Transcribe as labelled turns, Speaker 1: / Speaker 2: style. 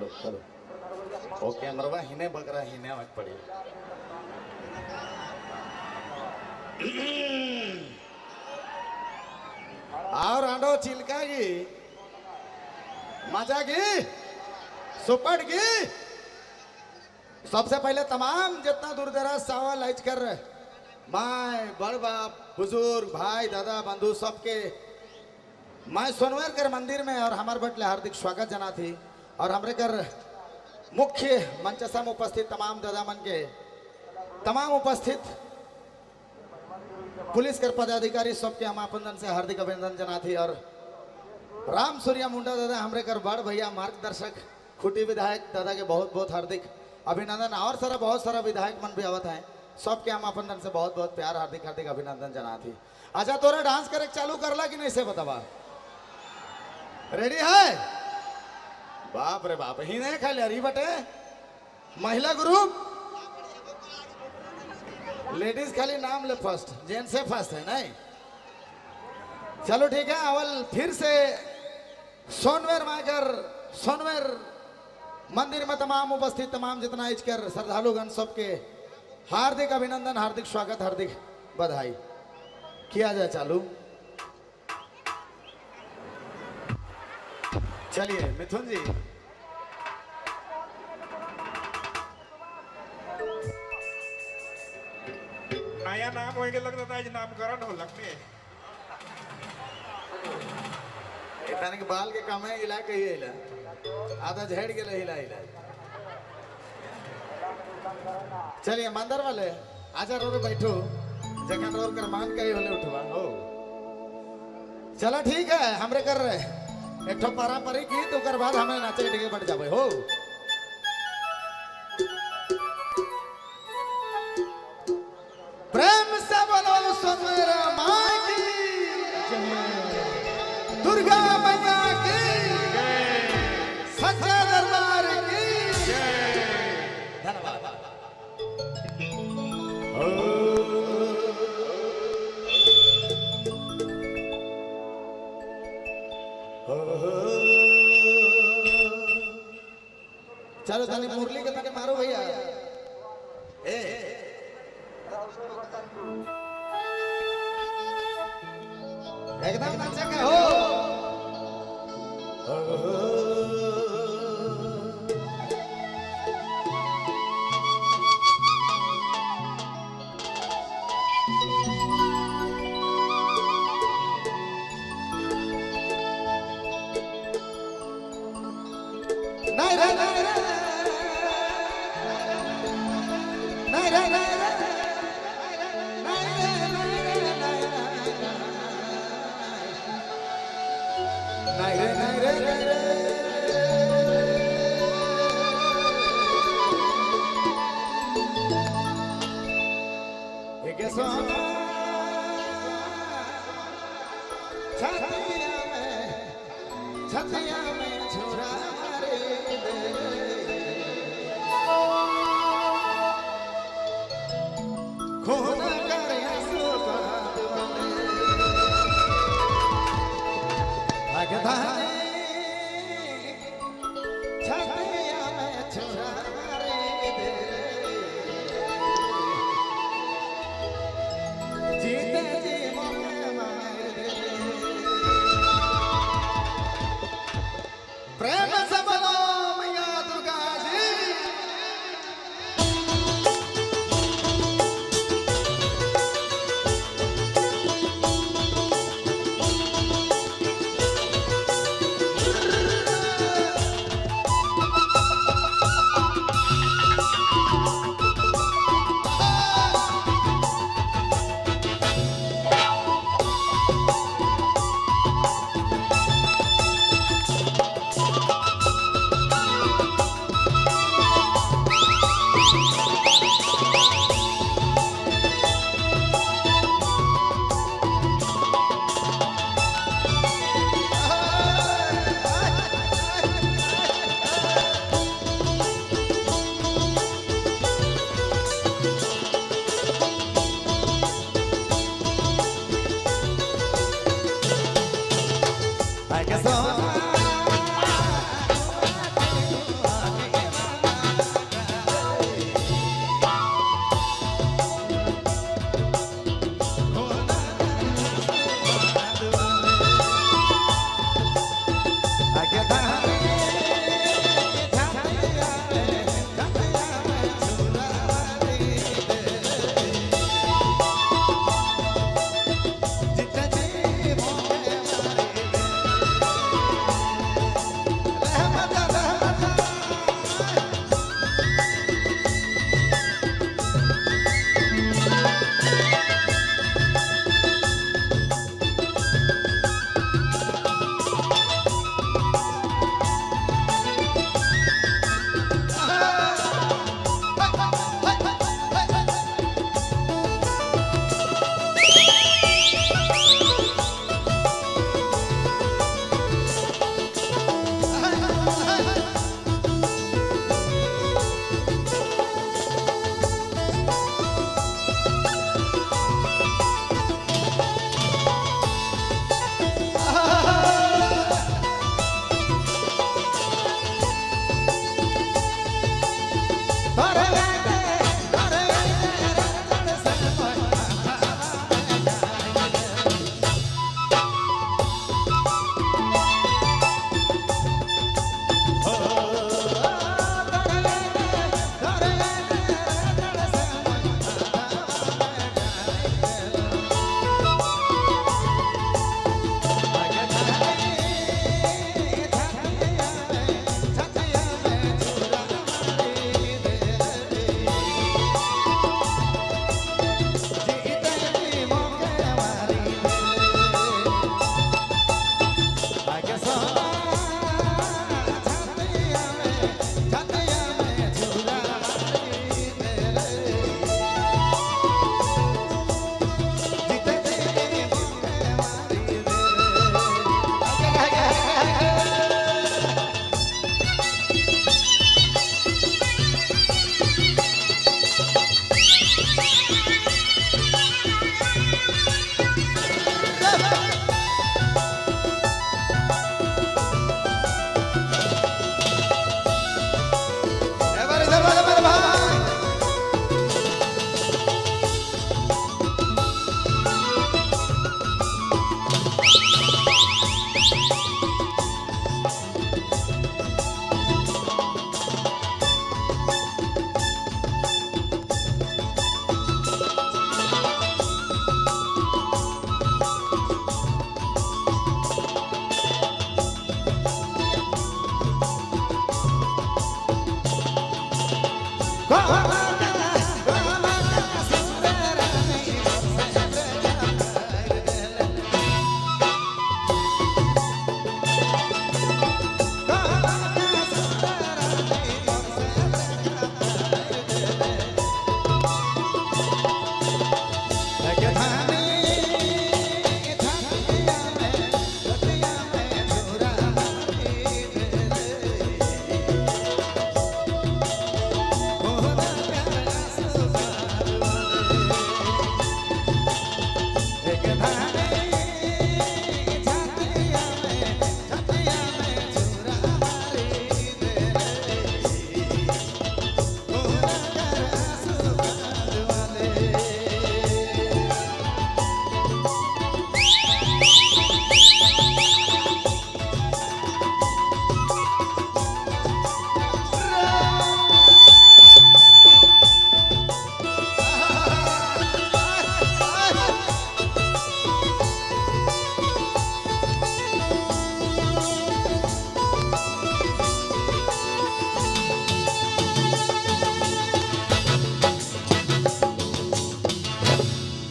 Speaker 1: चलो चलो ओके कैमरवा हिने बकरा हिने आवाज पड़ी। और आंडो चिल्का की मजा की सुपट की। सबसे पहले तमाम जितना दूर दराज सावा लाइच कर रहे my बड़ बाप बुजुर्ग भाई दादा बंधु सबके मैं सोनवर कर मंदिर में और हमारे बटले हार्दिक स्वागत जना थी। और हमरे कर मुख्य मंच सम उपस्थित तमाम दादा मन के तमाम उपस्थित पुलिस कर पदाधिकारी सबके हम अपन से हार्दिक अभिनंदन जना थी। और राम सूर्या मुंडा दादा हमरे कर बड़ भैया मार्गदर्शक खुटी विधायक दादा के बहुत बहुत हार्दिक अभिनंदन। और सारा बहुत सारा विधायक मन भी आवत हैं, सबके हम अपन से बहुत बहुत प्यार हार्दिक हार्दिक अभिनंदन जना थी। अच्छा तोरा डांस करे चालू करला कि नहीं से बतावा? रेडी है? बाप रे बाप ही नहीं खाली अरे बटे महिला ग्रुप लेडीज खाली नाम ले फर्स्ट जेंट्स से फर्स्ट है नहीं। चलो ठीक है अवल फिर से सोनवेर माकर सोनवेर मंदिर में तमाम उपस्थित तमाम जितना इचकर श्रद्धालुगण सबके हार्दिक अभिनंदन हार्दिक स्वागत हार्दिक बधाई किया जाए चालू। चलिए मिथुन जी
Speaker 2: नया नाम हो लगता है नामकरण हो लगते
Speaker 1: इतने के बाल के कम है हिला के हिला आधा झड़ गेले हिला हिला। चलिए मंदिर वाले आजा रो बैठो जखन रोर कर मान के होले उठवा हो। चलो ठीक है हमरे कर रहे एक ठो पारंपरिक गीत ओकर बाद हमें नाचे के बढ़ जाबे हो। प्रेम से बोलो सोनवेरा माँ की दुर्गा मैया की सच्चा दरबार की धन्यवाद। चलो तनी मुरली के तनी मारो भैया। ए एकदम नाचे के हो। नहीं रे नहीं रे नहीं रे नहीं रे नहीं रे नहीं रे नहीं रे। एक सोना छतिया में छुरा मारे दे खून कर आंसू कांद बने भगधानी छतिया में छुरा मारे दे जीते जी मोके मार दे। प्रेम से बोलो मैया दुर्गा जी। के।